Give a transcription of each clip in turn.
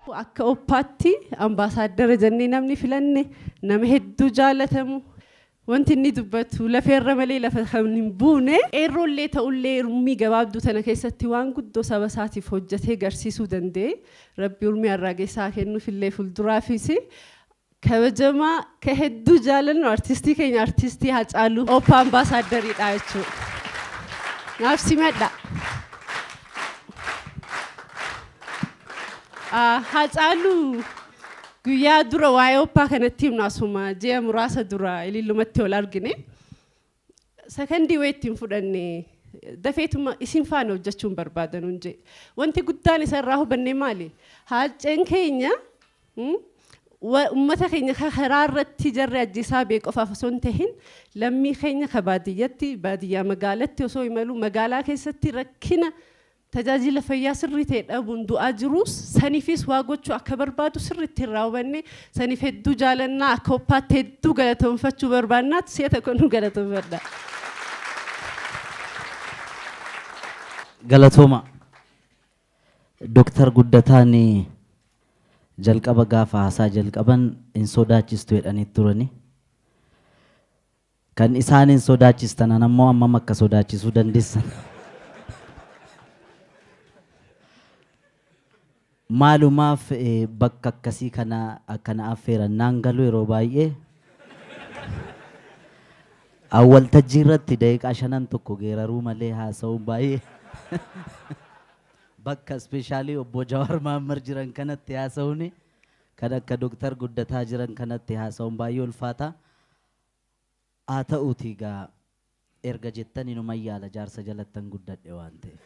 Akka OPAtti ambaasaaddara jennee namni filanne nama hedduu jaalatamu, wanti inni dubbatu lafeerra malee lafa kan hin buune, qeerroollee ta'ullee urmii gabaabduu tana keessatti waan guddoo saba isaatiif hojjetee garsiisuu danda'e. Rabbi urmii harraagessaa kennuufillee fuulduraafis kabajamaa ka hedduu jaalannu artistii keenya, artistii Hacaaluu, OPA ambaasaaddariidha jechuudha. Naaf simadha. Hacaaluu guyyaa dura waa'ee OPA kanatti himnu asuma ji'a muraasa dura ilillumatti ol argine. Sakandii wayii ittiin fudhanne, dafeetuma isin faana hojjechuun barbaadan hun jee. Wanti guddaan isa irraa hubanne maali? Haaceen keenya uummata keenya karaa irratti jarri ajjeesaa bee qofaaf osoo hin tahin, lammii keenya ka baadiyyatti, baadiyyaa magaalatti osoo imalu, magaalaa keessatti rakkina tajaajila fayyaa sirrii ta'e dhabuun du'aa jirus, saniifis waa gochuu akka barbaadu sirriitti irraa hubanne. Saniif hedduu jaalannaa, akka OPAtti hedduu galatoonfachuu barbaannaatti si'a tokko nu galatoonfadha. Galatooma. Dooktar Guddataan jalqaba gaafa haasaa jalqaban hin sodaachistu jedhanii turani. Kan isaan hin sodaachistan an ammoo ammam akka sodaachisuu dandeessan. Maalumaaf bakka akkasii kana akkana affeeran naan galu yeroo baay'ee. Waltajjii irratti daqiiqaa shanan tokko geeraruu malee haasa'uun baay'ee, bakka especially obbo Jawaar Mahaammad jiran kanatti haasa'uun, kan akka Dooktar Guddataa jiran kanatti haasa'uun baay'ee ulfaata. Haa ta'uutii egaa erga jettan inuma yaala, jaarsa jalattan guddadhe waan ta'eef.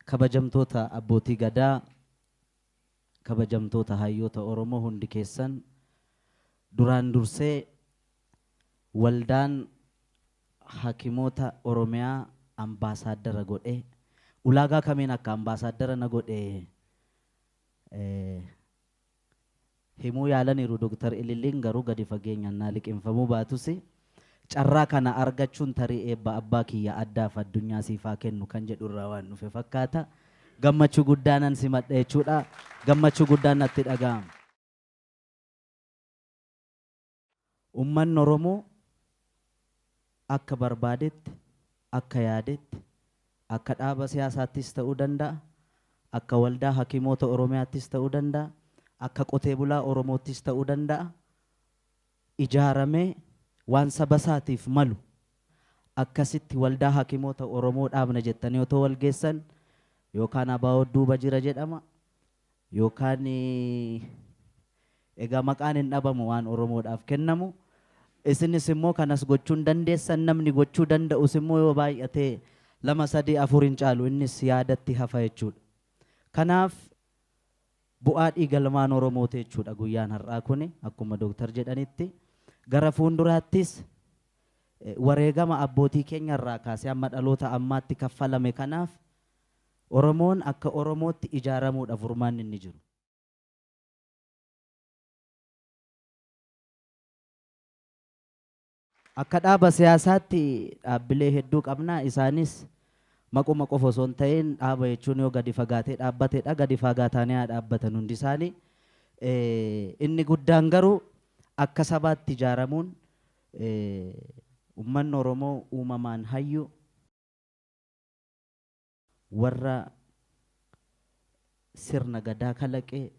Kabajamtoota abbootii gadaa, kabajamtoota hayyoota Oromoo hundi keessan, duraan dursee waldaan hakimoota Oromiyaa ambaasaaddara godhe, ulaagaa kamiin akka ambaasaaddara na godhe himuu yaalaniiru Dooktar Ililliin, garuu gadi fageenyaan naa liqimfamuu baatus, carraa kana argachuun tarii eebba abbaa kiyya addaaf addunyaa siif haa kennu kan jedhu irraa waan dhufe fakkaata. Gammachuu guddaa nan simadha jechuudha. Gammachuu guddaan natti dhaga'ama. Uummanni Oromoo akka barbaadetti, akka yaadetti, akka dhaaba siyaasaattis ta'uu danda'a, akka waldaa hakimoota Oromiyaattis ta'uu danda'a, akka qotee bulaa Oromoottis ta'uu danda'a. Ijaaramee waan saba isaatiif malu akkasitti waldaa hakimoota Oromoo dhaabna jettanii otoo wal geessan, yookaan ABO duuba jira jedhama, yookaan egaa maqaan hin dhabamu waan Oromoodhaaf kennamu. Isinis immoo kanas gochuu hin dandeessan, namni gochuu danda'us immoo yoo baay'atee lama, sadii, afur hin caalu, innis yaadatti hafa jechuudha. Kanaaf bu'aa dhiigalmaan Oromooti jechuudha guyyaan har'aa kuni, akkuma dooktar jedhanitti. Gara fuulduraattis wareegama abbootii keenya irraa kaasee hamma dhaloota ammaatti kaffalame kanaaf Oromoon akka Oromootti ijaaramuudha furmaanni inni jiru. Akka dhaaba siyaasaatti dhaabbilee hedduu qabna. Isaanis maquma qofa osoo hin ta'in, dhaaba jechuun yoo gadi fagaatee dhaabbatedha. Gadi fagaatanii haa dhaabbatan hundi isaanii. Inni guddaan garuu akka sabaatti ijaaramuun, uummanni Oromoo uumamaan hayyu, warra sirna gadaa kalaqe,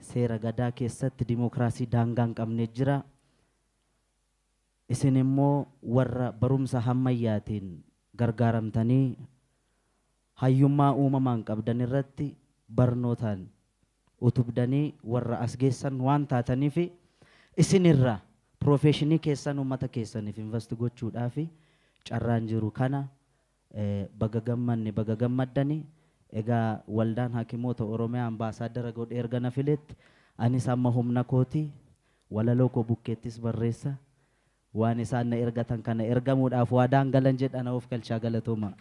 seera gadaa keessatti dimookiraasii daangaa hin qabne jira. Isin immoo warra barumsa hammayyaatiin gargaaramtanii hayyummaa uumamaan qabdan irratti barnootaan utubdanii warra as geessan waan taataniif, isinirra profession keessan uummata keessaniif invest gochuudhaaf carraan jiru kana. Baga gammanne, baga gammaddani. Egaa waldaan hakimoota Oromiyaa ambaasaaddara godhee erga na filetti, anis amma humna kooti walaloo koo bukkeettis barreessa waan isaan na ergatan kana ergamuudhaaf waadaan galan jedha. Na of galchaa, galatooma.